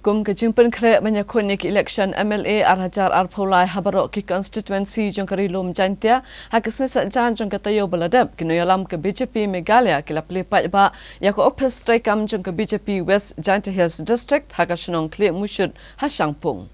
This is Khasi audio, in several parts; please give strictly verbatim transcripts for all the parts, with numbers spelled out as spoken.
Kum ka jingpynkhreh ban ïakhun ïa ki election M L A ar hajar arphew lai ha baroh ki constituency jong ka Ri Lum Jaintia, ha ka sngi Saitjaiñ jong ka taïew ba la dep, ki nongïalam ka B J P Meghalaya ki la plie paidbah ïa ka ophis treikam jong ka B J P West Jaintia Hills District ha ka shnong Khliehmushut ha Shangpung.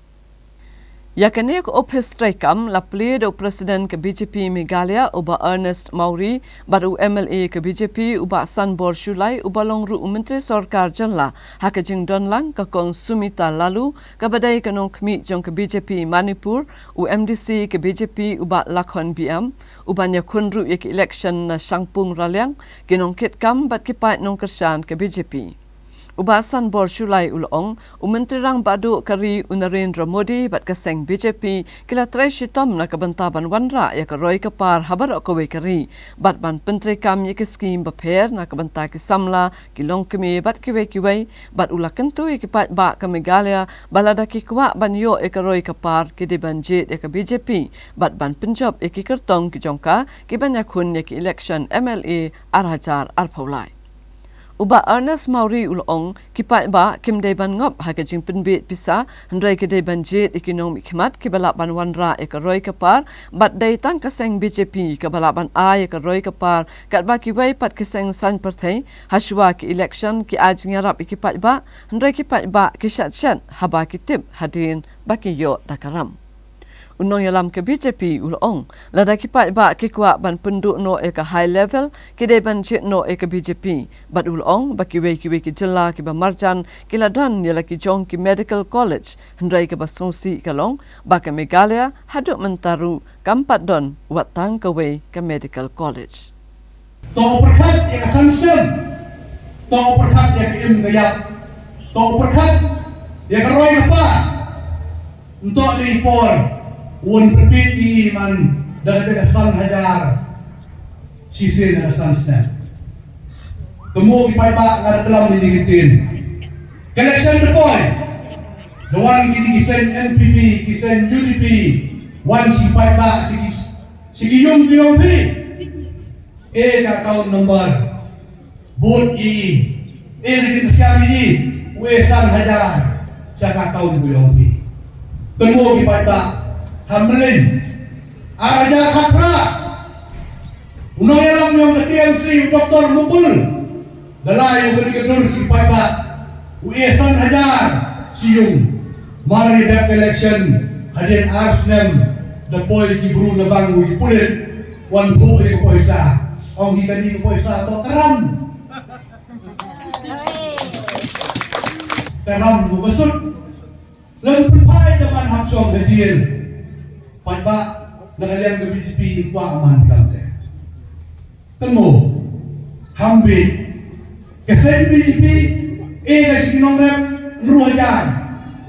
Ïa kane ka ophis treikam la plie da u President ka B J P Meghalaya u Bah Ernest Mawrie bad u M L A ka B J P u Bah Sanbor Shullai uba long ruh u Myntri Sorkar Jylla, ha ka jingdon lang ka Kong Sumita Laloo kaba dei ka nongkhmih jong ka B J P Manipur, u M D C ka B J P u Bah Lakhon B M, uban ïakhun ruh ïa ki election na Shangpung Raliang, ki nongkitkam bad ki paid nongkyrshan ka B J P. U Bah Sanbor Shullai u la ong, u Myntri Rangbah Duh ka ri u Narendra Modi bad ka seng B J P ki la trei shitom na ka bynta ban wanrah ïa ka roi ka par ha baroh kawei ka ri bad ban pyntreikam ïa ki skhim bapher na ka bynta ki samla, ki longkmie bad kiwei kiwei, bad u la kyntu ïa ki paidbah ka Meghalaya ba lada ki kwah ban ïoh ïa ka roi ka par ki dei ban jied ïa ka B J P bad ban pynjop ïa ki kyrtong ki jong ka kiban ïakhun ïa ki election M L A ar hajar arphew lai. U Bah Ernest Mawrie u la ong, ki paidbah kim dei ban ngop ha ka jingpynbiej pisa, hynrei ki dei ban jied ïa ki nongmihkhmat kiba lah ban wanrah ïa ka roi ka par, bad dei tang ka seng B J P kaba lah ban ai ïa ka roi ka par, katba kiwei pat ki seng saiñ pyrthei, ha shuwa ki election ki ai jingïarap ïa ki paidbah, hynrei ki paidbah ki shet shet haba ki tip hadien ba ki ïoh da ka ram. U nongïalam ka B J P u la ong, lada ki paidbah ki kwah ban pynduh noh ïa ka high level, ki dei ban jied noh ïa ka B J P. Bad u la ong ba kiwei kiwei ki jylla kiba marjan ki la don ïa la ki jong ki medical college, hynrei kaba sngewsih ka long ba ka Meghalaya haduh mynta ruh kam pat don wat tang kawei ka medical college. To u pyrkhat ïa ka san snem. To u pyrkhat ïa ka im ka ïap. To u pyrkhat ïa ka roi ka par. Nto dei por un pynbit ïa i man da kata ka san hajar shisien ha ka san snem. Te mo ki paidbah, nga da klam ïa ki ktien. Ka election da poi, da wan kine ki seng N P P, ki seng U D P, wan shi paidbah, shi ki, shi ki yung ki yung phi. E ka account number. Bud i, e ka jingsiam i, u e san hajar sha ka account u yong phi. Te mo ki paidbah, ha Mlien, ar hajar khatphra. U nongïalam yong ka T M C, u Doktor Mukul, da la ïa u kane ka dur shi paidbah, u e san hajar shi yung. Mar ïa dep election, hadien ar snem, da poi ki bru na bang u ki pulit, wan phuh ïa ka poisa. Ong hi kane ka poisa to karam. Karam mo ka sut. Lem pynphai da man hap shong ka jil. Paidbah na ka liang ka B J P kwah man kam te. Tynmo. Ham bit. Ka seng B J P e ka shi nongrep hynriew hajar.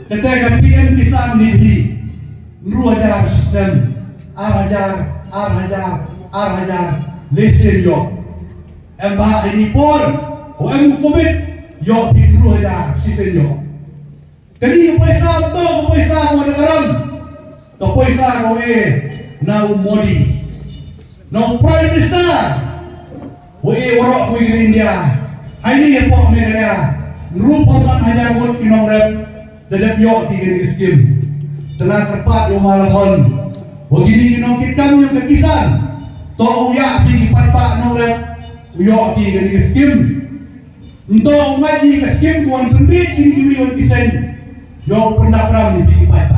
Kata ka P M Kisan Nidhi hynriew hajar system. Ar hajar, ar hajar, ar hajar. Lesen ïoh. Em ba ini por. O em covid. Ïoh phi hynriew hajar. Sisen ïoh. Kane ka poisa to ka poisa ko na karam. Ka poisa ko e na u Modi. Na u Prime Minister. Ko e warok ko i India. Hai ni e pok Meghalaya. Hynriewphew san hajar ngut ki nongrep. Da dep ïoh ki kane ka skim. Tela kyrpad ïa u Malahon. Ko kini ki nongkitkam ïa ka kisan. To u ïa ki ki paidbah nongrep. U ïoh ki kane ka skim. Nto u ngat ïa ka skim ko wan pynbit ïa ki wan ki seng. Ïoh u pyndap ram ïa ki paidbah.